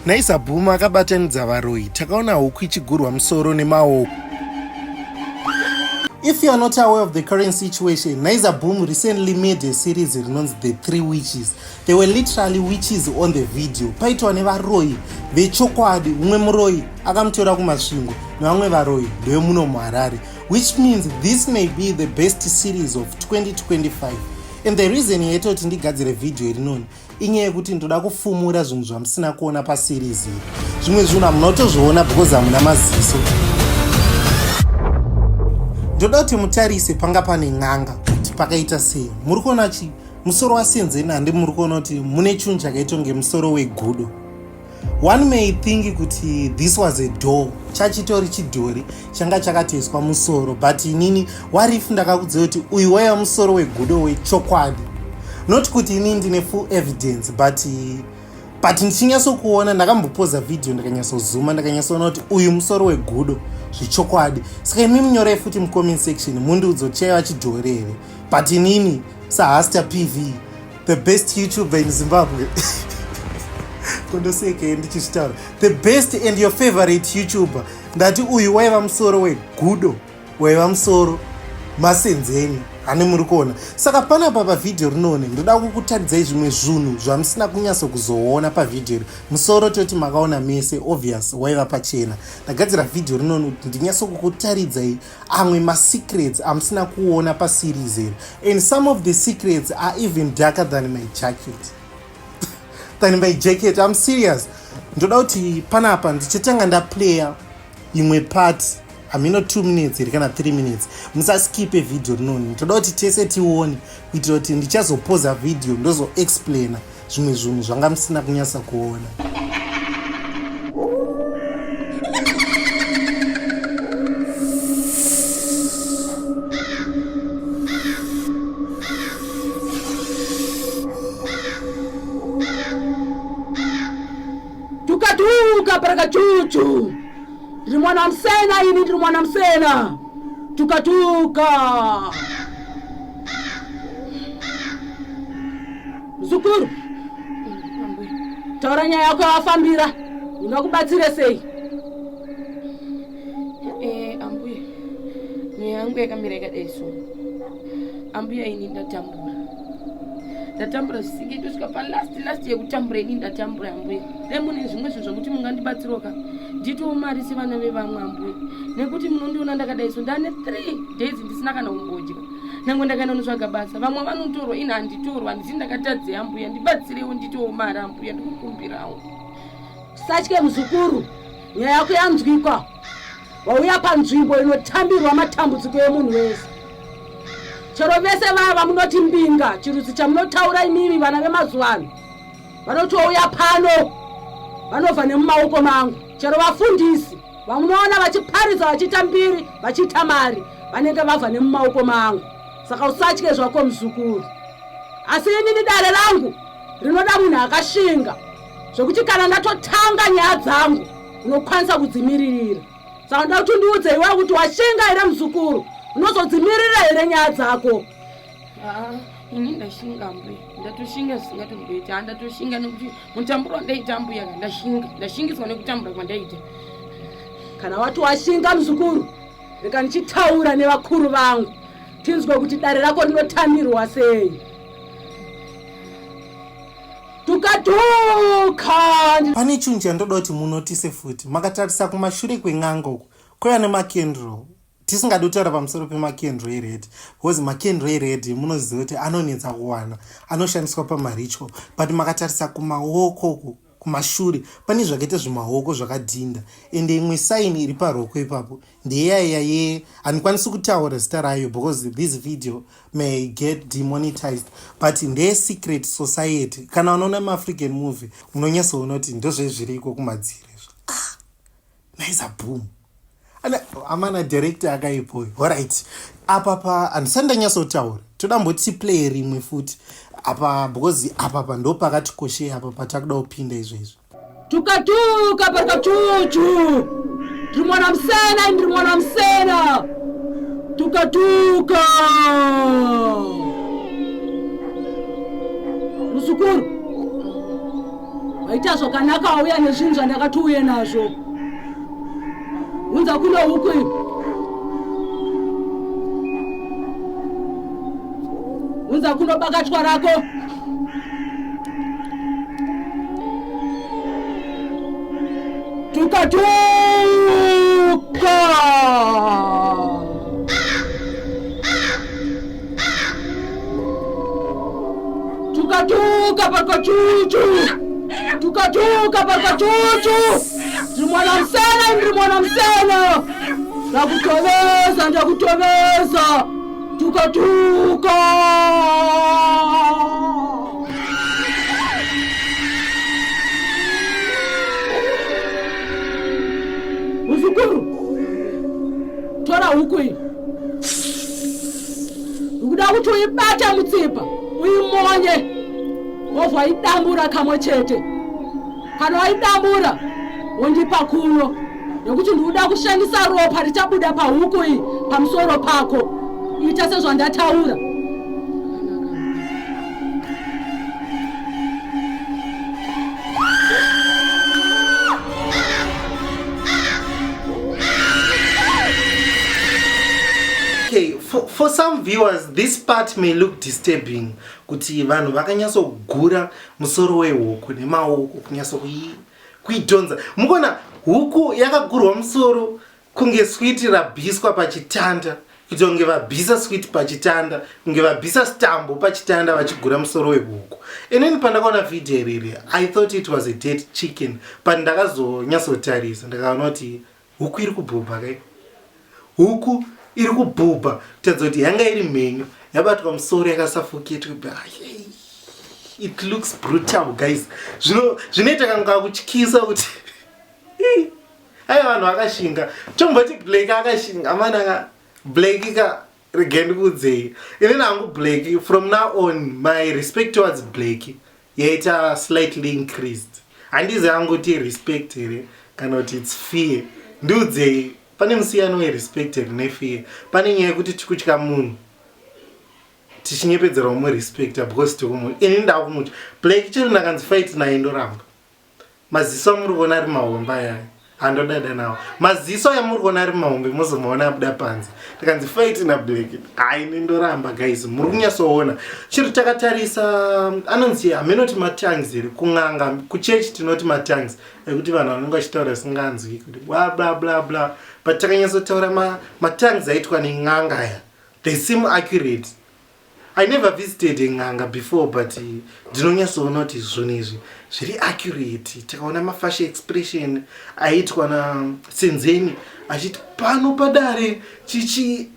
Naiza Boom akabatanidza varoyi. Takaona huku ichigurwa musoro nemaoko. If you are not aware of the current situation, Naiza Boom recently made a series rinonzi The Three Witches. They were literally witches on the video. Paitwa nevaroyi vechokwadi, umwe muroyi akamutora kuMasvingo nevamwe varoyi ndevemuno muHarare, which means this may be the best series of 2025. And the reason yaita kuti ndigadzire video irinoni inyaya yekuti ndoda kufumura zvinhu zvamusina kuona paseries iri. Zvimwe zvinhu hamuna kutozviona because hamuna maziso. Ndoda kuti mutarise panga pane n'anga kuti pakaita sei. Muri kuona chi musoro waSenzeni handi muri kuona kuti mune chinhu chakaita kunge musoro wegudo. One may think kuti this was a door, chachitori chidhori changa chakatoiswa musoro, but inini what if ndakakudzai kuti uyu waiva musoro wegudo wechokwadi? Not kuti inini ndine full evidence, but ndichinyatsokuona ndakambopoza video ndikanyatsozuma ndakanyatsoona kuti uyu musoro wegudo zvechokwadi. Saka imi munyorei futi mucomment section mundiudze kuti chaiva chidhori here, but inini saHasta PV, the best YouTuber in Zimbabwe, kondoseke ndichizvitaura, the best and your favorite YouTuber, ndati uyu waiva musoro wegudo, waiva musoro maSenzeni ane muri kuona. Saka panapa pavhidhiyo rinone ndoda kukutaridzai zvimwe zvinhu zvamusina kunyatso kuzoona pavhidhiyo iri. Musoro toti makaona mese, obvious waiva pachena. Ndagadzira vhidhiyo rinone kuti ndinyatso kukutaridzai amwe masecrets amusina kuona paseries iri, and some of the secrets are even darker than my jacket, than my jacket. I'm serious. Ndoda kuti panapa ndichatanga ndaplaya imwe part, hamino 2 minutes here kana 3 minutes. Musaskipe vhidhiyo rinoni, ndoda kuti tese tione kuitira kuti ndichazopoza vhidhiyo ndozoexplaina zvimwe zvinhu zvanga musina kunyatsa kuona. Tukatuka parakachuchu, ndiri mwana musena ini, ndiri mwana musena. Tukatuka muzukuru, taura nyaya yako yawafambira, ndingakubatsire sei? Ambuya, nyaya yangu yakamira yakadai so. Ambuya, ini ndatambura, ndatambura zvisingaiti kusvika palast last yekutambura. Ini ndatambura ambuya, dai mune zvimwe zvinhu zvokuti mungandibatsiroka nditowo mari sevana vevamwe ambuya, nekuti munondiona ndakadai so, ndane 3 days ndisina kana kumbodya. Nyange ndakaenda kunotsvaga basa, vamwe vanotorwa, ini handitorwa. Handisi ndakatadzei ambuya, ndibatsirewo nditowo mari ambuya, ndikukumbirawo. Usatye muzukuru, nyaya yako yanzwikwa. Wauya panzvimbo inotambirwa matambudziko emunhu wese. Chero vese vaya vamunoti mbinga, chirudzi chamunotaura imimi vana vemazuva ano, vanotouya pano, vanobva nemumaoko mangu. Chero vafundisi vamunoona vachiparidza, vachiita mbiri, vachiita mari, vanenge vabva nemumaoko mangu. Saka usatye zvako muzukuru. Asi inini dare rangu rinoda munhu akashinga, zvekuti kana ndatotanga nyaya dzangu unokwanisa kudzimiririra. Saka ndoda kuti undiudze iwewe kuti washinga here muzukuru, unozodzimirira here nyaya dzako? Ini ndashinga ambuya, ndatoshinga zvisingatomboiti. Ha, ndatoshinga nekuti mutamburo wandaita ambuya ka, ndashinga, ndashingiswa nekutambura kwandaita. Kana wati washinga muzukuru, reka ndichitaura nevakuru vangu tinzwe kuti dare rako rinotambirwa sei. Tukatuka. Pane chinhu chandoda kuti munotise futi. Makatarisa kumashure kwen'anga uku kwaiva nemakendro, tisingadi kutaura pamusoro pemakendro ered because makendro ered munoziva kuti anonetsa kuwana, anoshandiswa pamaritual, but makatarisa kumaoko uku kumashure pane zvakaita zvimaoko zvakadhinda, ende imwe saini iri paroko ipapo ndeyaiya ye handikwanisi kutaura zita rayo because this video may get demonetized, but ndeyesecret society. Kana unoona maAfrican movie unonyatsoona kuti ndozvezviriko kumadziro izvo. Ah, Naiza Boom amana director akaipoyo. Alright, apa pa handisati ndanyatsotaura, toda mboti play rimwe futi apa because apa pa ndo pakati koshei apa patakuda kupinda izvezvi. Tukatuka parakachuchu, ndiri mwana musena, ndiri mwana musena. Tukatuka muzukuru. Waita zvakanaka wauya nezvinhu zvandakati uye nazvo. Unza kuno huku iyi. Unza kuno bakatwa rako. Tuka tuka. Tukatuka pakachuchu. Tukatuka pakachuchu. Ndiri mwana musena, ndiri mwana musena. Ndakutoveza, ndakutoveza. Tukatuka. Muzukuru, tora huku iyi. Ndikuda kuti uibate mutsipa uimonye wobva waidambura kamwe chete. Kana waidambura wondipa kuno nekuti ndikuda kushandisa ropa richabuda pahuku iyi pamusoro pako. Ita sezvandataura. Okay, for some viewers this part may look disturbing kuti vanhu vakanyatsogura musoro wehuku nemaoko kunyatso kuidhonza. Mukuona huku yakagurwa musoro kunge switi rabviswa pachitanda, kuita kunge vabvisa switi pachitanda, kunge vabvisa stambo pachitanda vachigura musoro wehuku. Inini pandakaona video iriri I thought it was a dead chicken, but ndakazonyatsotarisa ndakaona kuti huku iri kubhubha kai. Huku iri kubhubha kutaridza kuti yanga iri mhenyu yabatwa musoro yakasafoketwa. It looks brutal guys. Zvinoita kanga kutyisa kuti aya vanhu vakashinga. Tomboti Blake akashinga amana Blake ka regai ndikuudzei. Inini hangu Blake from now on my respect towards Blake yaita slightly increased. Handizi hangu kuti respect here kana kuti it's fear. Ndiudzei pane musiyano werespect here nefear. Pane nyaya yekuti tikutya munhu tichinyepedzera kumurespecta because tikumu ini ndakumutya Blake chero ndakanzi fight naye ndoramba. Maziso amuri kuona ari mahombe aya handodada nawo. Maziso amuri kuona ari mahombe mozomaona abuda panze. Ndakanzi fight na Blake. Hai ini ndoramba guys. Muri kunyatsoona. Chero takatarisa anonzi haminoti matangs here kun'anga kuchurch tinoti matangs ekuti vanhu vanenge vachitaura zvisinganzwi kuti bla bla bla bla but takanyatsotaura matangs aitwa nen'anga aya they seem accurate. I never visited a n'anga before but ndinonyatsoona kuti zvinhu izvi zviri accurate. Takaona mafacial expression aitwa naSenzeni achiti pano padare chichi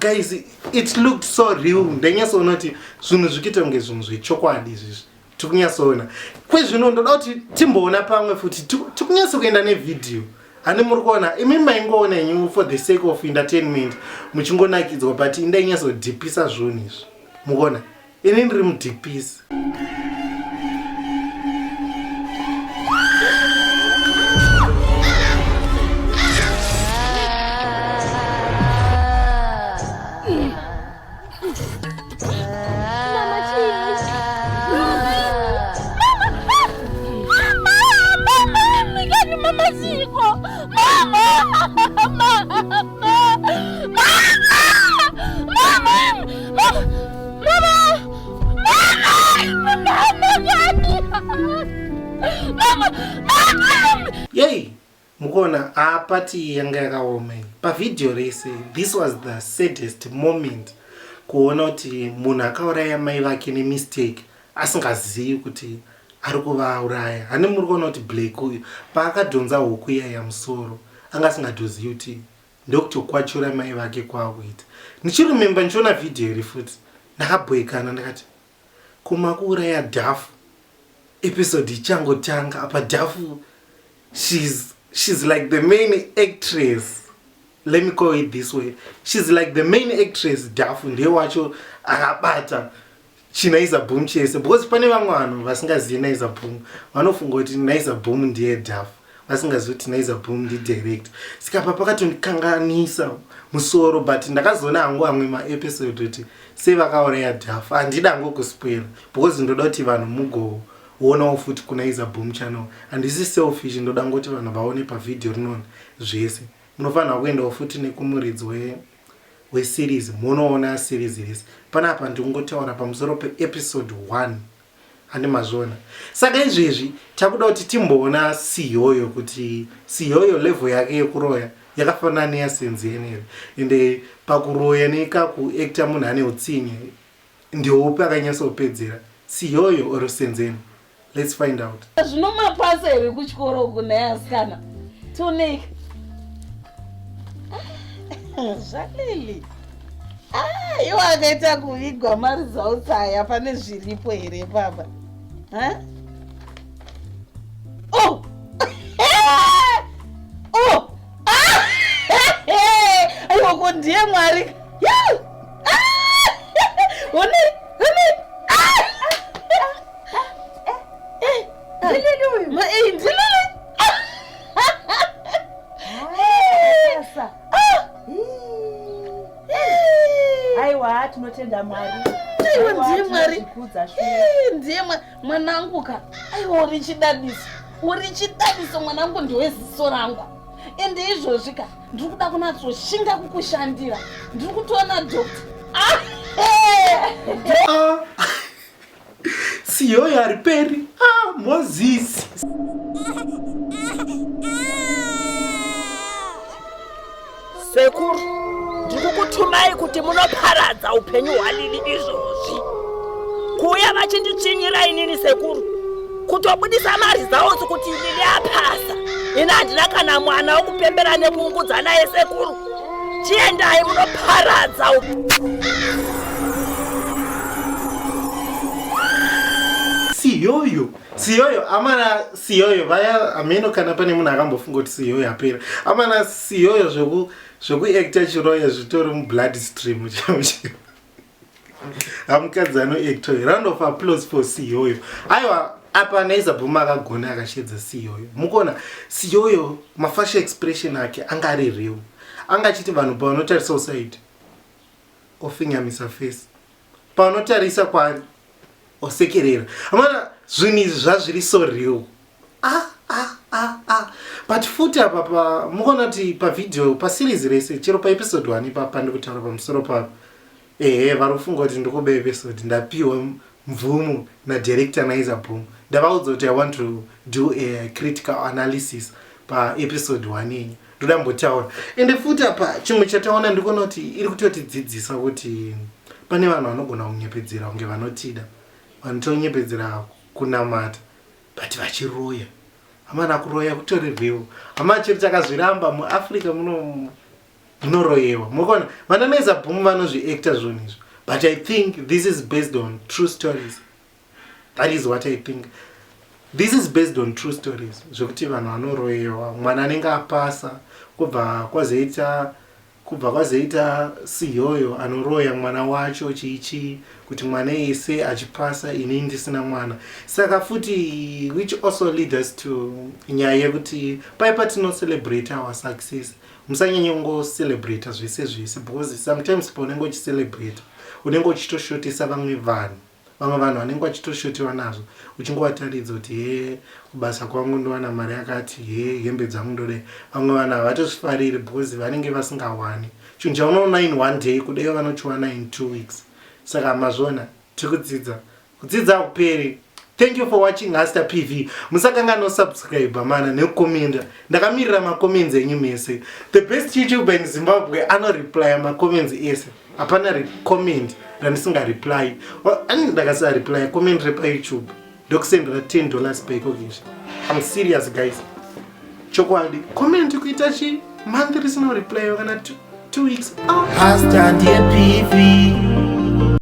guys it looked so real. Ndainyatsoona kuti zvinhu zvikuita kunge zvinhu zvechokwadi izvizvi. Tikunyatsoona kwezvino ndoda kuti timboona pamwe futi tikunyatso kuenda nevideo. Hani muri kuona imi maingoona henyu for the sake of entertainment muchingonakidzwa but indainyatso-deepisa zvinhu izvi. Mukuona ini ndiri mudeepisi. Yei mukuona apati yanga yakaoma iyi pavhidhiyo rese. This was the saddest moment kuona kuti munhu akauraya mai vake nemistake asingazivi kuti ari kuvauraya. Hani muri kuona kuti Blake uyu paakadhonza huku iya yamusoro anga asingatozivi kuti ndokutokwachura mai vake kwaakuita. Ndichiremember ndichiona vhidhiyo iri futi ndakabhoikana ndakati ko makuuraya Dhafu episode ichangotanga apa. Dhafu she's like the main actress. Let me call it this way, she's like the main actress. Dhafu ndiye wacho akabata chiNaiza Boom chese because pane vamwe vanhu vasingazivi Naiza Boom vanofunga kuti Naiza Boom ndiye Dhafu vasingazivi kuti Naiza Boom ndidirector. Saka pa pakatondikanganisa musoro but ndakazoona hangu amwe maepisode kuti sei vakauraya Dhafu. Handida hangu kuspoila because ndoda kuti vanhu mugo Woonawo futi kuna Iza Boom channel. Handisi selfish ndoda ngoti vanhu vaone pavhidhiyo rinoni zvese. Munofanirwa kuendawo futi nekumuridzi we weseries monoona series rese. Panapa ndikungotaura pamusoro peepisode 1. Handi mazviona. Saka izvezvi takuda kuti timboona Siyoyo kuti Siyoyo level yake yekuroya yakafanana neyaSenzeni here. Ende pakuroya nekakuacta munhu ane utsinye ndeupi akanyatsopedzera Siyoyo or Senzeni? Let's find out. Zvino mapasa here kuchikoro uku nhai asikana? Tionei. ZvaLily. Ah, iwo akaita kuvigwa maresults aya pane zviripo here papa? Huh? Oh! Oh! Ah! Aiwa ko ndiye Mwari. Yeah! Ah! One, one. Ah! Ndilili uyu. Ma, eh, ndilili. Sasa. Aiwa tinotenda Mwari. Aiwa ndiye Mwari. Kudza shuwa. Eh, ndiye mwanangu ka. Aiwa uri chidadiso. Uri chidadiso mwanangu ndiwe ziso rangu. Ende izvozvi ka ndiri kuda kunatsoshinga kukushandira. Ndiri kutoona doctor. Ah! Ah. Siyoyo hariperi. Ah, Mozisi. Sekuru, ndikukutumai kuti munoparadza upenyu hwaLili izvozvi. Kuuya vachinditsvinyira inini sekuru, kutobudisa maresults kuti Lili apasa. Ini handina kana mwana wokupembera nekuungudza naye sekuru. Chiendai munoparadza Siyoyo, Siyoyo, amana Siyoyo vaya ameno kana pane munhu akambofunga kuti Siyoyo apera. Amana Siyoyo zveku zvekuacta chiroya zvitori mublood stream chaivo chaivo. Hamukadzi anoacta uyu. Round of applause for Siyoyo. Aiwa apa Naiza Boom akagona akashedza Siyoyo. Mukuona Siyoyo mafacial expression ake anga ari real. Anga achiti vanhu pavanotarisa usaidi ofinyamisa face. Pavanotarisa kwaari osekerera. Amana zvinhu izvi zvazviri so real. Ah, ah, ah, ah. But futi apa pa mukuona kuti pavideo paseries rese chero paepisode 1 ipapa ndikutaura pamusoro papo. Ehe vari kufunga kuti ndikuba episode ndapiwa mvumo nadirector Naiza Boom. Ndavaudza kuti I want to do a critical analysis paepisode 1 yenyu. Ndoda mbotaura. Ende futi apa chimwe chataona ndikuona kuti iri kutotidzidzisa kuti pane vanhu vanogona kunyepedzera kunge vanotida. Vanotonyepedzera kunamata but vachiroya. Amana kuroya kutori real. Amana chero takazviramba muAfrica muno munoroyewa. Mukuona vana Naiza Boom vanozviacta zvinhu izvi. But I think this is based on true stories. That is what I think. This is based on true stories. Zvekuti vanhu vanoroyewa, mwana anenge apasa, kubva kwazoita kubva kwazoita Siyoyo anoroya mwana wacho chii chii kuti mwana ese achipasa ini ndisina mwana. Saka futi which also lead us to nyaya yekuti pai patino celebrate our success musanyanye kungocelebrata zvese zvese because sometimes paunenge uchicelebrata unenge uchitoshotesa vamwe vanhu. Vamwe vanhu vanenge vachitoshotiwa nazvo uchingovataridza kuti hee kubasa kwangu ndowana mari yakati hee hembe dzangu ndodai. Vamwe vanhu havatozvifariri because vanenge vasingawani chinhu chaunoona in one day kudai vanochiwana in 2 weeks. Saka mazviona tiri kudzidza. Kudzidza hakuperi. Thank you for watching Hasta PV. Musakanganwa subscribe mana nekukomenda. Ndakamirira macomments enyu mese. The best YouTuber in Zimbabwe anoreply macomments ese. Hapana comment randisinga reply. Ani ndakasa reply comment repa YouTube. Ndokusendera $10 paikokisha. I'm serious guys. Chokwadi comment kuita chi month risina reply kana 2 weeks. Ah. Hasta ndiye PV.